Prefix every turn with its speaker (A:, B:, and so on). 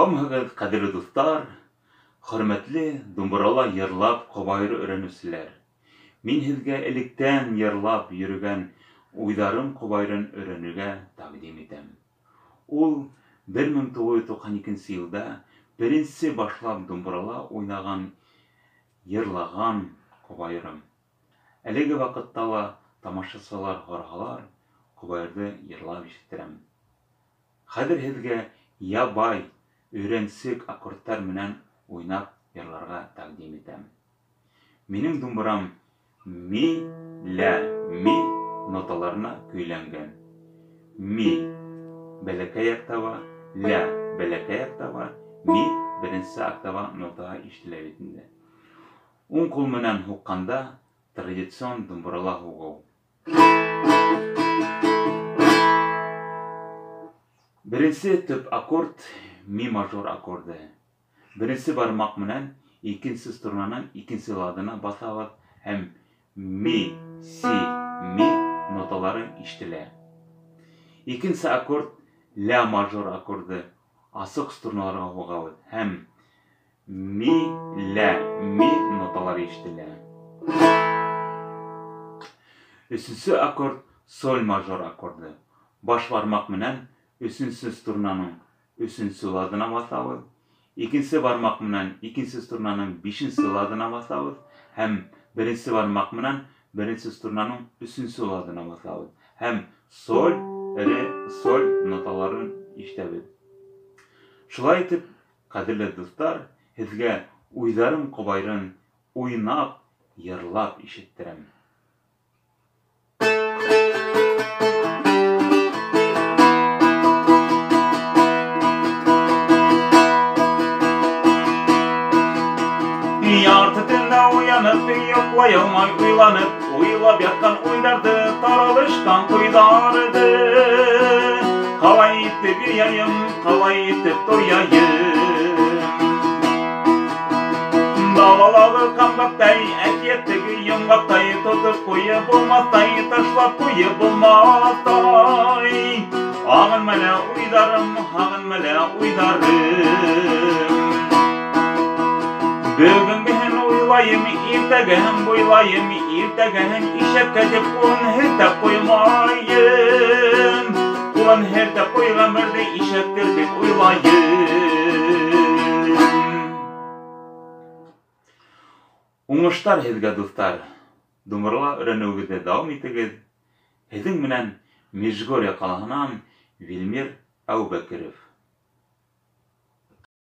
A: Һаумыһығыҙ, ҡәҙерле дуҫтар, хөрмәтле думбырала йырлап ҡобайыр өйрәнеүселәр. Мин һеҙгә электән йырлап йөрөгән уйҙарым ҡобайырын өйрәнергә тәҡдим итәм. Ул 1992 йылда беренсе башлап думбырала уйнаған, йырлаған ҡобайырым. Әлеге ваҡытта ла тамашасылар һораһалар, ҡобайырҙы йырлап ишеттерәм. Хәҙер һеҙгә ябай, өйрәнсек аккордтар менән уйнап йырларға тәҡдим итәм. Минең думбырам ми, ля, ми ноталарына көйләнгән. Ми бәләкәй октава, ля бәләкәй октава, ми беренсе октава нотаға ишетелә бит инде. Уң ҡул менән һуҡҡанда традицион думбырала һуғыу. Беренсе төп аккорд ми мажор аккорды. Беренсе бармаҡ менән икенсе струнаның икенсе ладына баҫабыҙ һәм ми, си, ми ноталары ишетелә. Икенсе аккорд ля мажор аккорды. Асыҡ струналарға һуғабыҙ һәм ми, ля, ми ноталары ишетелә. Өсөнсө аккорд соль мажор аккорды. Баш бармаҡ менән өсөнсө струнаның өсөнсө ладына баҫабыҙ. Икенсе бармаҡ менән икенсе струнаның бишенсе ладына баҫабыҙ һәм беренсе бармаҡ менән беренсе струнаның өсөнсө ладына баҫабыҙ һәм соль, ре, соль ноталарын ишетәбеҙ. Шулай итеп, ҡәҙерле дуҫтар, һеҙгә уйҙарым ҡобайырын уйнап, йырлап ишеттерәм. Ярты төндә уянып, йоҡлай алмай уйланып, уйлап ятҡан уйҙарҙы таралышҡан туйҙарҙы. Ҡалай итеп йыяйым, ҡалай итеп туяйым. Далалағы ҡамғаҡтай, әкиәттәге йомғаҡтай, тотоп ҡуйып булмаҫтай, ташлап ҡуйып булмаҫтай. Ағын мәлә уйҙарым, һағын мәлә уйҙарым. Бөгөнгөһөн уйлайым, иртәгәһен буйлайым, иртәгәһен ишәккә тип ҡулын һелтәп ҡуймайым. Ҡулын һелтәп ҡуйған берҙе ишәктер тип уйлайым. Уңыштар һеҙгә, дуҫтар! Думбырала өйрәнеүегеҙҙе дауам итегеҙ. Һеҙҙең менән Межгорье ҡалаһынан Вилмир Әүбәкеров.